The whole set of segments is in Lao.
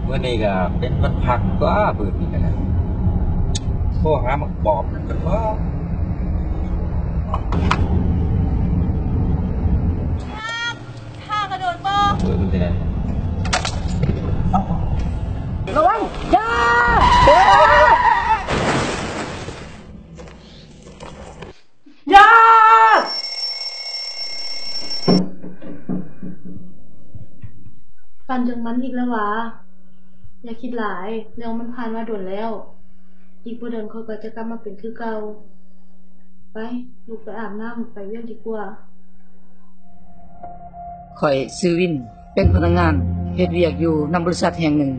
ມື້ນີ້ກໍເປັນວັນພັກຕົວະ ມື້ນີ້ກໍໄດ້ ໂທຫາບັກປອບກັນເນາະ. ຖ້າກະໂດດບໍ່ ເອີ ມັນຈະໄດ້ ລະວັງ ຢ່າ ຢ່າ! ປັ່ນຈັ່ງມັນອີກແລ້ວຫວາ? ຢ່າຄິດຫຼາຍ, ເລື່ອງມັນຜ່ານມາດົນແລ້ວ. ອີກບໍ່ດົນຂ້ອຍກໍຈະກັບມາເປັນຄືເກົ່າ. ໄປ, ລຸກໄປອາບນ້ຳ, ໄປວຽກດີກວ່າ. ຂ້ອຍຊື່ວິນ, ເປັນພະນັກງານເຮັດວຽກຢູ່ນຳບໍລິສັດແຫ່ງໜຶ່ງ.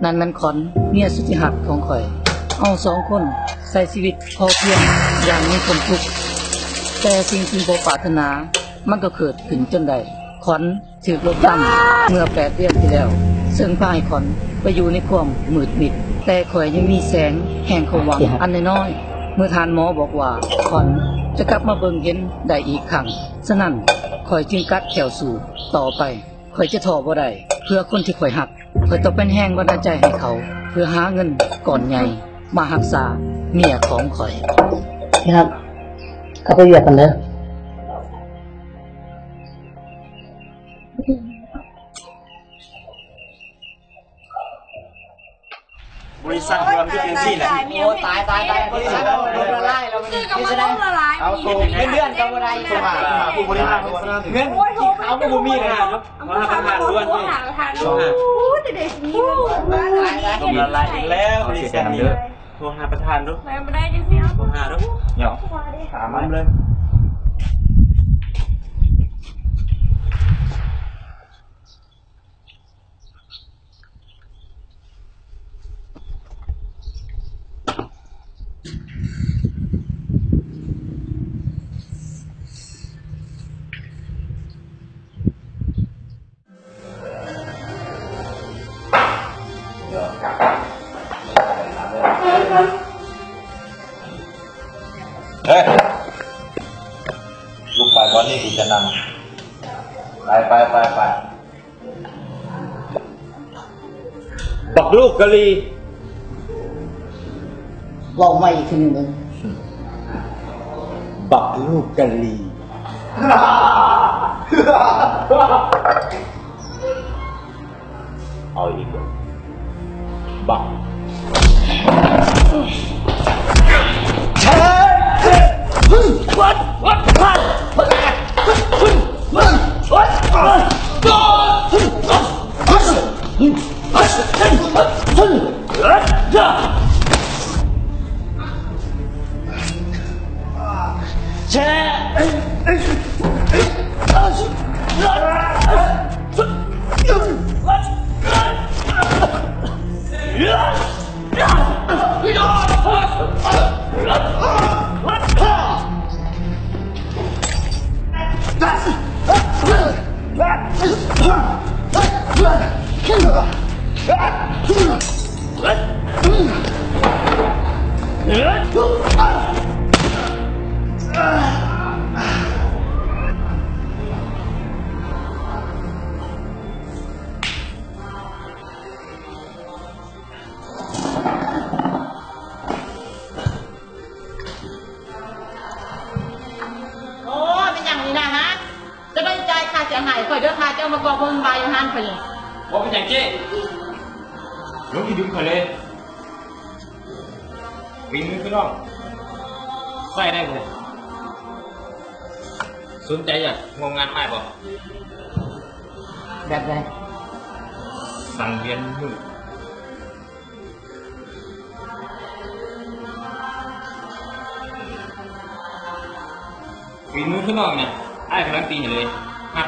ນັ້ນແມ່ນຂວັນ ເມຍສຸດທີ່ຮັກຂອງຂ້ອຍ. ເຮົາສອງຄົນໃຊ້ຊີວິດພໍພຽງຢ່າງມີຄວາມສຸກ, ແຕ່ສິ່ງທີ່ບໍ່ປາດຖະໜາມັນກໍເກີດຂຶ້ນຈົນໄດ້. ຂວັນຖືກລົດຕຳເມື່ອແປດເດືອນທີ່ແລ້ວ, ເຊິ່ງພາໃຫ້ຂວັນໄປຢູ່ໃນຄວາມມືດມິດ, ແຕ່ຂ້ອຍຍັງມີແສງແຫ່ງຄວາມຫວັງອັນນ້ອຍໆ ເມື່ອທ່ານໝໍບອກວ່າຂວັນຈະກັບມາເບິ່ງເຫັນໄດ້ອີກຄັ້ງ. ສະນັ້ນ, ຂ້ອຍຈຶ່ງກັດແຂ້ວສູ້ຕໍ່ໄປ. ຂ້ອຍຈະທໍ້ບໍ່ໄດ້ ເພື່ອຄົນທີ່ຂ້ອຍຮັກ. ຂ້ອຍຕ້ອງເປັນແຮງບັນດານໃຈໃຫ້ເຂົາ ເພື່ອຫາເງິນກ້ອນໃຫຍ່ມາຮັກສາເມຍຂອງຂ້ອຍ. ທີ່ຮັກ, ກັບໄປວຽກກັນເດີ. ບໍລິສັດລວມຢູ່ຈັ່ງຊີ້ແຫຼະ. ໂອ້ ຕາຍ ຕາຍ ຕາຍ ບໍລິສັດເຮົາລົ້ມລະລາຍແລ້ວ. ເງິນເດືອນກໍບໍ່ໄດ້. ໂທຫາ ໂທຫາຜູ້ບໍລິຫານ. ເງິນກິນເຂົ້າກໍບໍ່ມີເລີຍ. ໂທຫາປະທານດ່ວນເລີຍ. ໂອ້ ຈະໄດ້ຊິມີເງິນ. ລົ້ມລະລາຍອີກແລ້ວ ບໍລິສັດນີ້. ໂທຫາປະທານດູ. ໄປບໍ່ໄດ້ຈັ່ງຊີ້. ໂທຫາດູ. ຫຍັງ? ຖາມມັນເລີຍ. ເຮີ້ຍ ລຸກໄປ ຕອນນີ້ກູຈະນັ່ງ. ໄປ ໄປ ໄປ ໄປ. ບັກລູກກະລີ. ເວົ້າໃໝ່ອີກເທື່ອໜຶ່ງເດີ. ບັກລູກກະລີ. ເອົາອີກເດີ. ບັກ. ໂອ້ ແມ່ນຫຍັງນີ້ນະ ຮະ? ຈະຕ້ອງຈ່າຍຄ່າເສຍຫາຍຂ້ອຍເດີ ຖ້າເຈົ້າມາກໍ່ໂວຍວາຍຢູ່ຮ້ານຂ້ອຍນີ້. ບໍ່ເປັນຫຍັງເຈ້ ລົງທີ່ດິນຂ້ອຍເລີຍ. ຝີມືຄືນ້ອງ ໃຊ້ໄດ້ບໍ່? ສົນໃຈຢາກຮ່ວມງານອ້າຍບໍ່? ແບບໃດ? ສັງວຽນມືດ. ຝີມືຄືນ້ອງນະ ອ້າຍການันตีໃຫ້ເລີຍ. ຮັບ.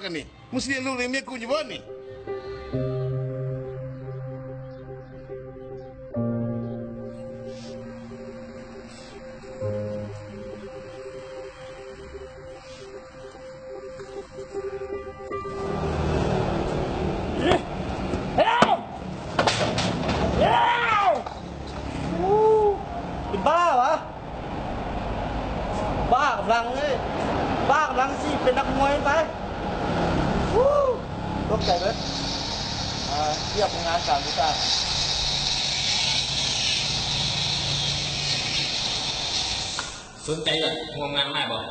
ກັນນີ້ ມຶງຊິລ້ຽງລູກລ້ຽງເມຍກູຢູ່ບໍ່ນີ້? ເປັນບ້າຫວາ? ບ້າກຳລັງເລີຍ ບ້າກຳລັງຊິເປັນນັກມວຍໄປ. ຕກໃຈເບິດ ອາ ທຽບກັບງານການຜູ້ສ້າງ. ສົນໃຈຢາກຮ່ວມງານນຳອ້າຍບໍ່?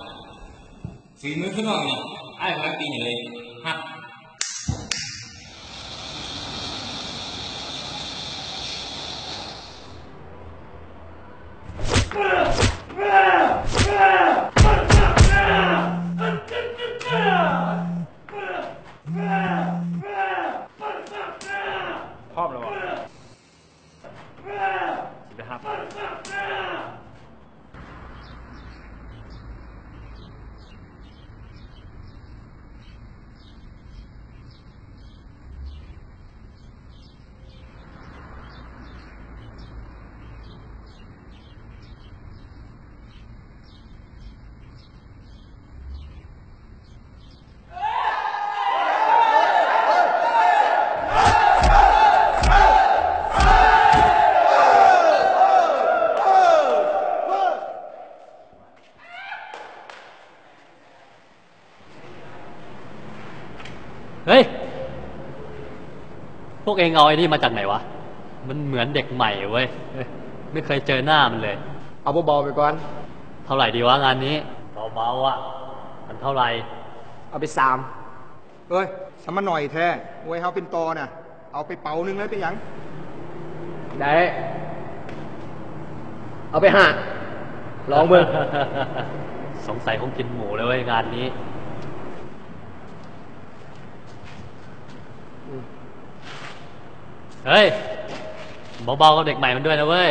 ຝີມືຄືນ້ອງນີ້ ອ້າຍການันตีໃຫ້ເລີຍ ຮັບ. ພ້ອມແລ້ວບໍ່? ຊິໄປຮັບ. ເຮີ້ຍ! ພວກເອງເອົາໄອ້ນີ້ມາຈາກໄຫນວະ? ມັນເໝືອນເດັກໃໝ່ເວີຍ ເອີ ໄມ່ເຄີຍເຈີໜ້າມັນເລີຍ. ເອົາເບົາໆໄປກ່ອນ. ເທົ່າໃດດີວະງານນີ້? ເບົາໆອະ. ມັນເທົ່າໃດ? ເອົາໄປສາມ. ເອີຍ ສະມາໜ້ອຍແທ້. ໂອ້ຍ ເຮົາເປັນຕໍ່ນະ ເອົາໄປເປົາໜຶ່ງເລີຍ ເປັນຫຍັງ? ໄດ້ ເອົາໄປຫ້າ ລອງເບິ່ງ. ສົງໄສຄົງກິນໝູແລ້ວເວີຍງານນີ້. ເຮີ້ຍ ເບົາໆກັບເດັກໃໝ່ມັນດ້ວຍນະເວີຍ.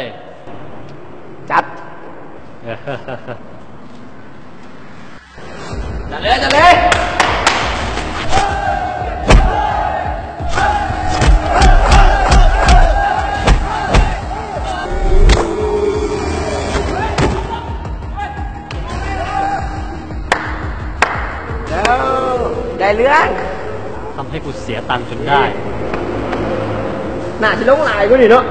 ຈັດ ຈັດເລີຍ ຈັດເລີຍ. ແລ້ວ ໄດ້ເລື່ອງ. ທຳໃຫ້ກູເສຍຕັງຈົນໄດ້. ໜ້າຊິລົງຫຼາຍກວ່ານີ້ເນາະ.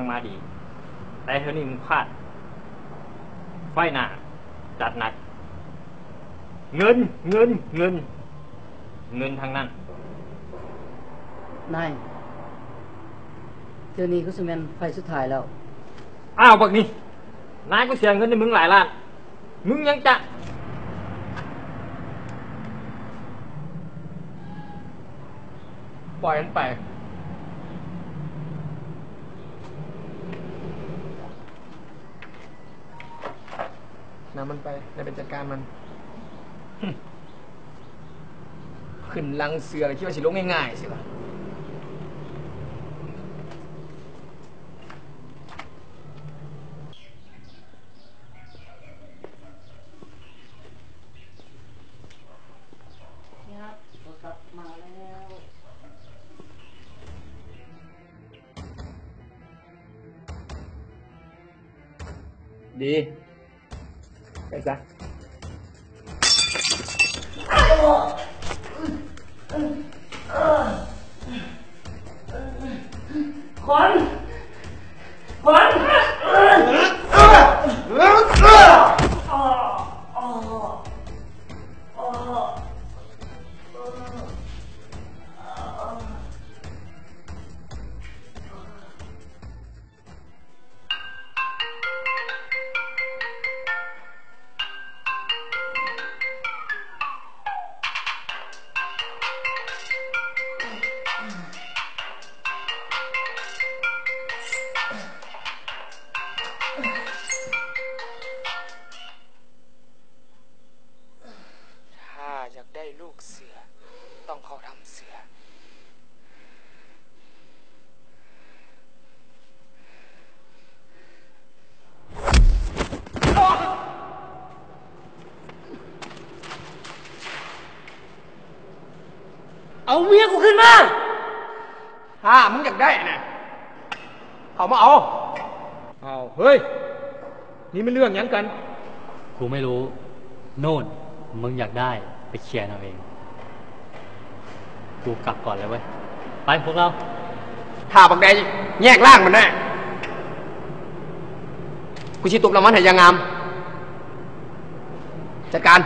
ມາດີ ແຕ່ເທື່ອນີ້ມຶງພາດ. ໄຟໜ້າຈັດໜັກ. ເງິນ ເງິນ ເງິນ ເງິນທັງນັ້ນ. ນາຍ, ເທື່ອນີ້ຄືຊິແມ່ນໄຟສຸດທ້າຍແລ້ວ. ອ້າວ ບັກນີ້, ນາຍ ກູເສຍເງິນໃຫ້ມຶງຫຼາຍລ້ານ. ມຶງຍັງຈະ ປ່ອຍມັນໄປ. ນຳມັນໄປ ແລ້ວໄປຈັດການມັນ. ຂຶ້ນຫຼັງເສືອ ຄິດວ່າຊິລົງງ່າຍໆ ຊິວະ. ດີ ໄປຊະ. ຄົນ ຄົນ. ຖ້າຢາກໄດ້ລູກເສືອ ຕ້ອງເຂົ້າຖ້ຳເສືອ. ເອົາເມຍກູຄືນມາ! ຖ້າມຶງຢາກໄດ້ນະ ເຂົ້າມາເອົາ. ອ້າວ ເຮີ້ຍ! ນີ້ມັນເລື່ອງຫຍັງກັນ? ກູໄມ່ຮູ້. ໂນ່ນ, ມຶງຢາກໄດ້ ໄປເຄຍເອົາເອງ. ກູກັບກ່ອນເລີຍເວີຍ. ໄປ ພວກເຮົາ. ຖ້າບັກໃດແຍກລ່າງມັນນະ, ກູຊິຕົບລາງວັນໃຫ້ຢ່າງງາມ. ຈັດການ.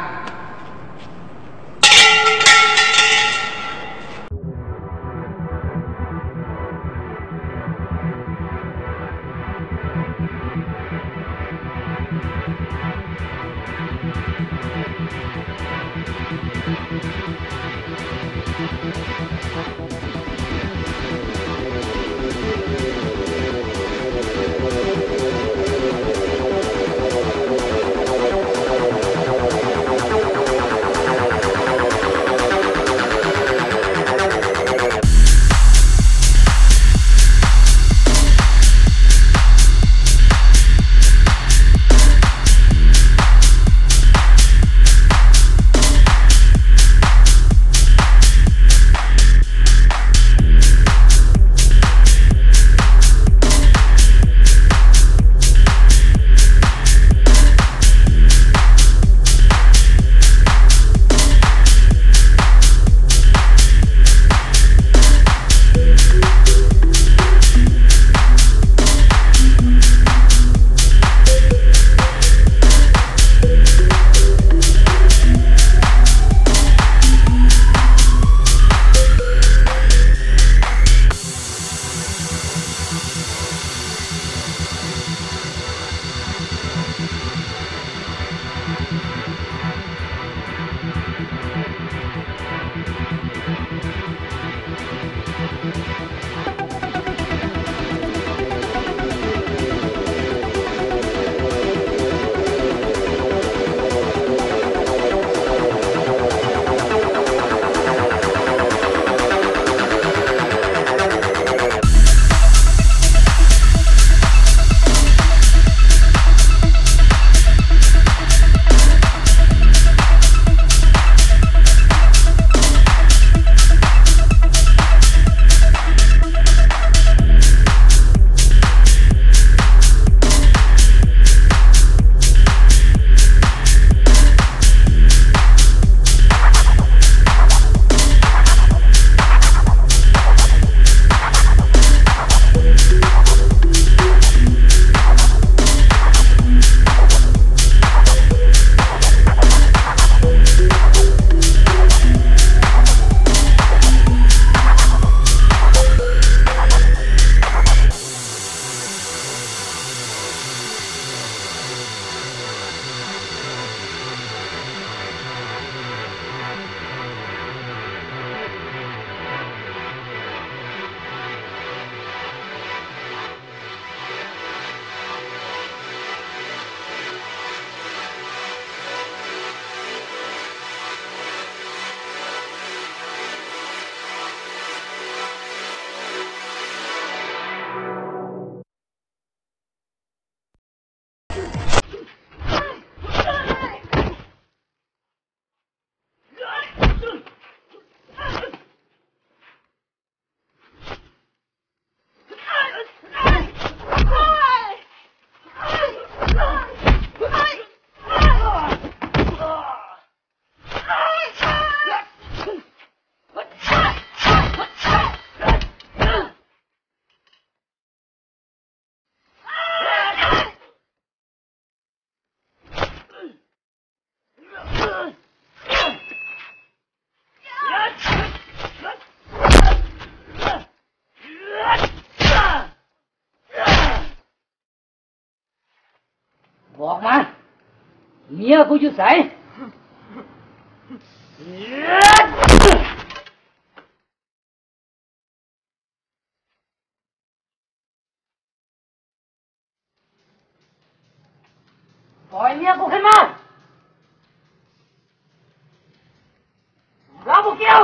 ເ ອະ ເມຍກູຢູ່ໃສ? ປ່ອຍເມຍກູຂຶ້ນມາ! ເຮົາບໍ່ກ່ຽວ!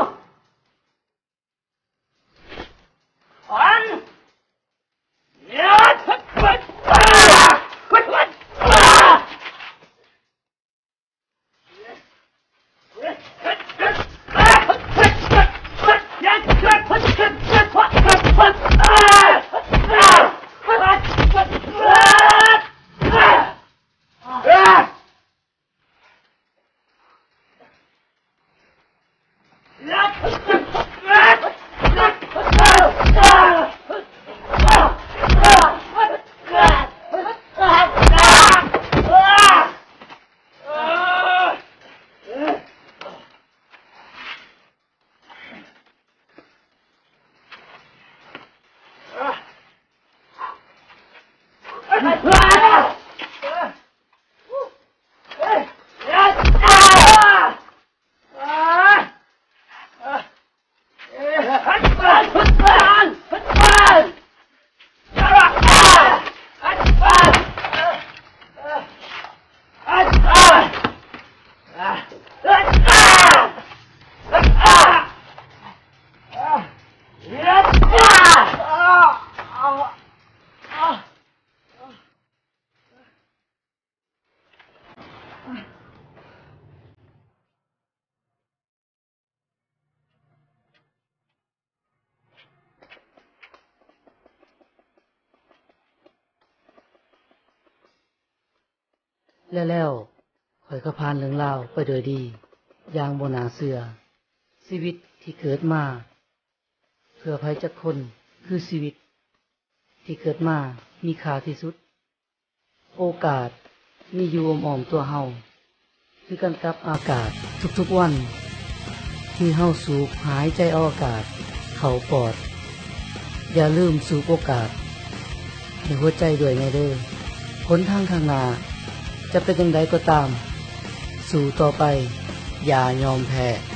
ແລະແລ້ວ ຂ້ອຍກໍຜ່ານເລື່ອງລາວໄປດ້ວຍດີ ຢ່າງບໍ່ໜ້າເຊື່ອ. ຊີວິດທີ່ເກີດມາ ເພື່ອໃຜຈັກຄົນ ຄືຊີວິດທີ່ເກີດມາມີຄ່າທີ່ສຸດ. ໂອກາດມີຢູ່ອ້ອມໆຕົວເຮົາ ຄືກັນກັບອາກາດ. ທຸກໆວັນທີ່ເຮົາສູບຫາຍໃຈເອົາອາກາດເຂົ້າປອດ, ຢ່າລືມສູບໂອກາດໃຫ້ຫົວໃຈດ້ວຍແດ່ເດີ້. ຫົນທາງຂ້າງໜ້າຈະເປັນຈັ່ງໃດກໍຕາມ, ສູ້ຕໍ່ໄປ, ຢ່າຍອມແພ້.